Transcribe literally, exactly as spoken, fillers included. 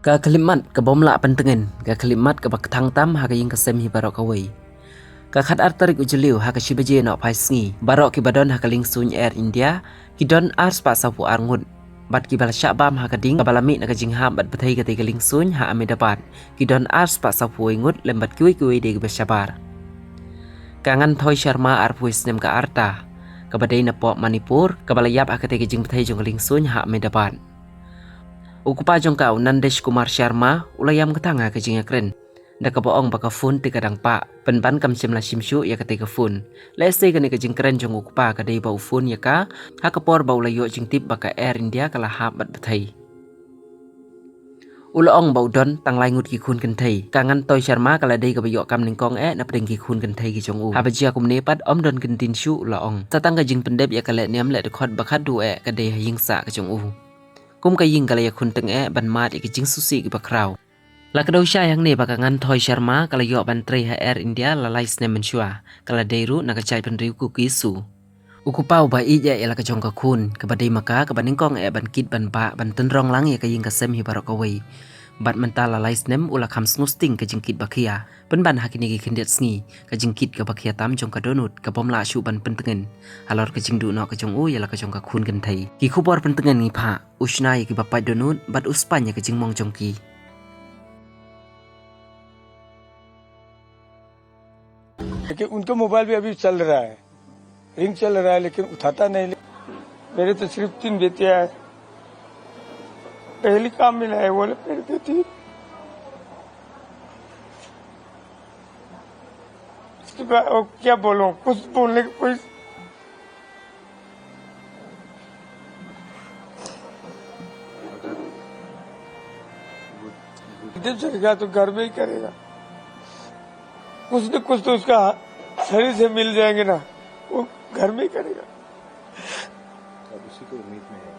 Ka khyllipmat ka bym lah pyntngen, ka khyllipmat kaba kthang tam ha ka ïing ka sem hi baroh kawei. Ka khatar tarik u Jylliew ha ka shi baje noh phai sngi, baroh kiba don ha ka liengsuiñ Air India ki don ar spah sawphew ar ngut. Bad kiba la shah bam ha ka ding kaba la mih na ka jinghap bad bthei katei ka liengsuiñ ha Ahmedabad ki don ar spah sawphew wei ngut lem bad kiwei kiwei de kiba shabar. Ka Nganthoi Sharma arphew wei snem ka rta, kaba dei na pop Manipur, kaba la ïap ha katei ka jingbthei jong ka liengsuiñ ha Ahmedabad. U kpa jong ka u Nandesh Kumar Sharma u la ïam kthang ha ka jingïakren da kaba ong ba ka phone te ka dang pah, pynban kam shym la shim shuh ïa katei ka phone. Lehse kane ka jingkren jong u kpa ka dei ba u phone ïa ka ha ka por ba u la ïoh jingtip ba ka Air India ka la hap bad bthei. U la ong ba u don tang lai ngut ki khun kynthei. Ka Nganthoi Sharma ka la dei kaba ïoh kam nyngkong eh na pdeng ki khun kynthei ki jong u. Haba jia kumne pat ym don kyntien shuh, u la ong. Sa tang ka jingpyndep ïa ka lehniam leh dkhot ba khatduh eh ka dei ha ïing sah ka jong u. Kum ka ïing ka la ïakhun tyngeh ban mad ïa ki jingsngewsih kiba khraw. La kdew shai hangne ba ka Nganthoi Sharma ka la ïoh ban trei ha Air India la lai snem mynshuwa, ka la dei ruh na ka jaitbynriew Kuki Innu. U kpa uba ïeit ïa la ka jong ka khun, kaba dei ma ka kaba nyngkong eh ban kit ban bah ban tynrong lang ïa ka ïing ka sem hi baroh kawei. Bad mynta la lai snem u la kham sngewsting ka jingkit ba khia. Pynban ha kine ki khyndiat sngi ka jingkit kaba khia tam jong ka dohnud ka bym lah shuh ban pyntngen halor ka jingduh noh ka jong u ïa la ka jong ka khun kynthei. Ki khubor pyntngen ngi phah, u shna ïa kiba pait dohnud bad u spaiñ ïa ka jingmong jong ki. लेकिन उनका मोबाइल भी अभी चल रहा है, रिंग चल रहा है, लेकिन उठाता नहीं। मेरे तो सिर्फ तीन बेटियां हैं, पहली काम मिला है वो मेरी बेटी। उसके बाद और क्या बोलूं, कुछ बोलने की कोई जब जाएगा तो घर में ही करेगा। कुछ न कुछ तो उसका शरीर से मिल जाएंगे ना, वो घर में ही करेगा। अब उसी को उम्मीद में है।